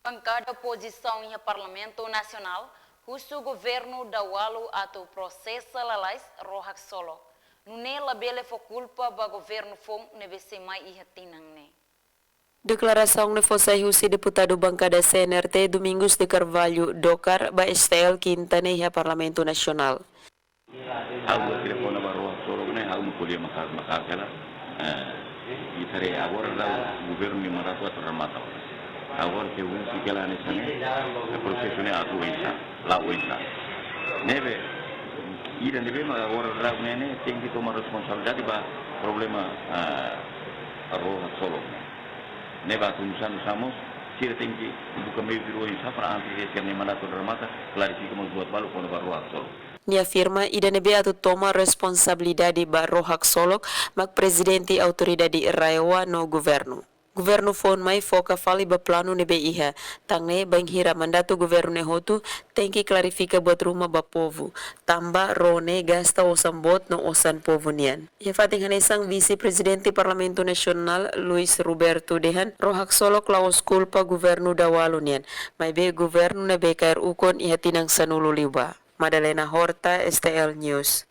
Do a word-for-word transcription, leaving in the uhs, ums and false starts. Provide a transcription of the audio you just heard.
Bankada opozisaun iha Parlamentu Nasionál husu governu daualu atu prosesa lalais Ró Haksolok. Nune'e labele fó kulpa ba governu foun ne'ebé sei mai iha tinan ne'e. Deklarasaun ne'e fó sai husi deputadu bankada C N R T Domingos de Carvalho Docar ba S T L kinta ne'e iha Parlamentu Nasionál. Ha'u buat telefone ba Ró Haksolok ne'e, ha'u mak ko'alia maka, maka kela. Eh, ita haree agora daudaun governu nia mandatu atu remata. Agora se husi kela hanesan ne'e, eh, prosesu ne'e atu oinsá, la'o oinsá. Ne'ebé, ida ne'ebé mak agora daudaun ne'e, ne'e tenke toma responsabilidade ba problema, eh, Ró Haksolok ne'e. Ne'ebé atu nusa-nusa mós, sira tenke buka meiu oinsá para antes de S T L nia mandatu remata, klarifika mós buat balu kona-ba Ró Haksolok. Nia afirma ida ne'ebé atu toma responsabilidade ba Ró Haksolok mak Prezidente Autoridade RAEOA no governu. Governu foun mai foka fali ba planu ne'ebé iha, tan ne'e bainhira mandatu governu ne'e hotu, tenke klarifika buat ruma ba povu, tanba Ró ne'e gasta osan boot no osan povu nian. Iha fatin hanesan, Vise-Prezidente Parlamentu Nasionál Luis Roberto dehan, Ró Haksolok la'ós kulpa governu daualu nian, maibé governu ne'ebé kaer ukun iha tinan sanulu liubá. Madalena Horta, S T L News.